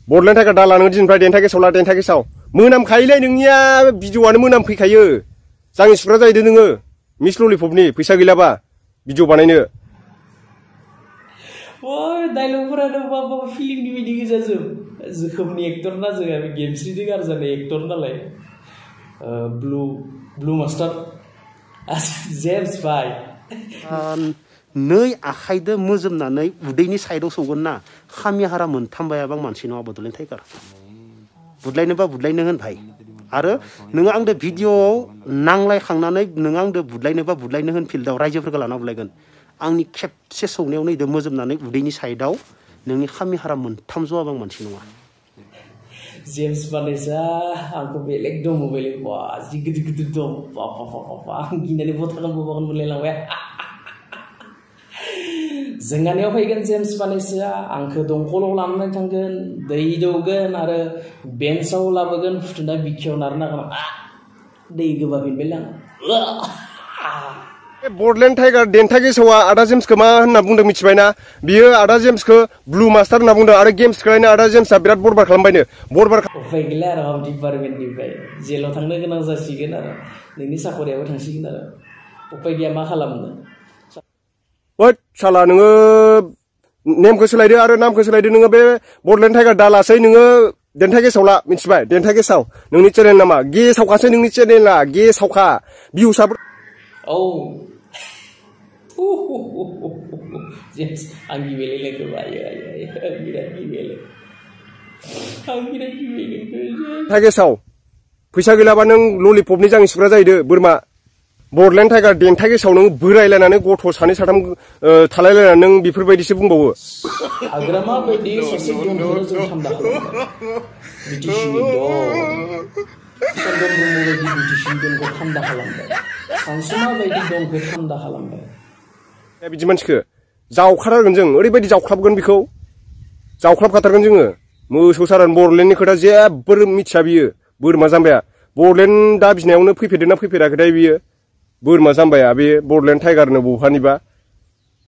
Bodoland tiger दा लानो दिननिफ्राय देन्था गेसाव ला देन्था गेसाव मोनामखायोलै नोंनिया भिडिअ'आनो मोनामफैखायो जाङि सुग्रा जाहैदों नोङो मिस ललिपपनि फैसा गैलाबा भिडिअ बानायनो डायलगफोरानो माबा फिल्मनि बायदि गोजाजोब जोखोमनि एक्टर ना जोंहा गेमस्रिजों गारजानाय एक्टर नालाय ब्लु मास्टार जेम्स भाई नै आखाइदो मोजोमनानै उदैनि साइडआव सौगोन ना खामिहारा मोनथामबायाबां मानसि नङा बडलेण्ड टाइगार बुदलायनोबा बुदलायनो होन भाई आरो नोङो आंदो भिडिअआव नांलायखांनानै नोङो आंदो बुदलायनोबा बुदलायनो होन फिल्डआव रायजोफोरखौ लाना बुदलायगोन आंनि खेबसे सौनायाव नैदो मोजोमनानै उदैनि साइडआव नोंनि खामिहारा मोनथाम जवाबां मानसि नङा जेम्स बानेजा आंखौ बेलेग दं मबाइल बा जि गिदिर गिदिर दं बाबा आं गिनानै बथागोन बबागोन मोनलायलांबाय जोंहानियाव फैगोन जेम्स बानेजा आंखौ दंखलाव लानानै थांगोन दै दौगोन आरो बेन्चआव लाबोगोन फुथुना बिखायाव नारना दै गोबाफिनबायलां बडलेण्ड टाइगार देन्था गेसावा आदा जेम्सखौ मा होनना बुंदों मिथिबायना बियो आदा जेम्सखौ ब्लु मास्टार होनना बुंदों आरो गेम्सखौलायनो आदा जेम्सआ बिराद बरबार खालामबायनो बरबार उफाय गैला आरो हम डिपार्टमेन्टनिफ्राय जेलाव थांनो गोनां जासिगोन आरो नोंनि साखरियाबो थांसिगोन आरो उफाय गैया मा खालामनो ओइ साला नोङो नेमखौ सोलायदो आरो नामखौ सोलायदो नोङो बे बडलेण्ड टाइगार दालासै नोङो देन्था गेसाव ला मिथिबाय देन्था गेसाव नोंनि चेनेल नामा गेसावखासो नोंनि चेनेला गेसावखा भिउसाबो औ जेम्स आं गिबायलै लोगो आं बिराद गिबायलै गेसाव फैसा गैलाबा नों ललिपपनि जाङि सुग्रा जाहैदो बोरमा बडलेण्ड टाइगार देन्था गेसाव नों बोरायलायनानै गथ' सानै साथाम थालायलायनानै नों बेफोरबायदिसो बुंबावो हाग्रामा बायदि सासे दंखौनो जों थान्दा खालामबाय बिटिसिनि दं चन्दन ब्रह्म बायदि बिटिसिनि दंखौ थान्दा खालामबाय सानसुमा बायदि दंखौ थान्दा खालामबाय बिदि मानसिखौ जावखाथारगोन जों ओरैबायदि जावख्लाबगोन बेखौ जावख्लाबखाथारगोन जोङो मोसौ सारान बडलेण्डनि खोथा जेबो मिथिया बियो बोरमा जाम्बाया बडलेण्ड दा बिनायावनो फैफेरदोंना फैफेराखैथाय बियो बोरमा जाम्बाया बे बडलेण्ड टाइगारनो बहानिबा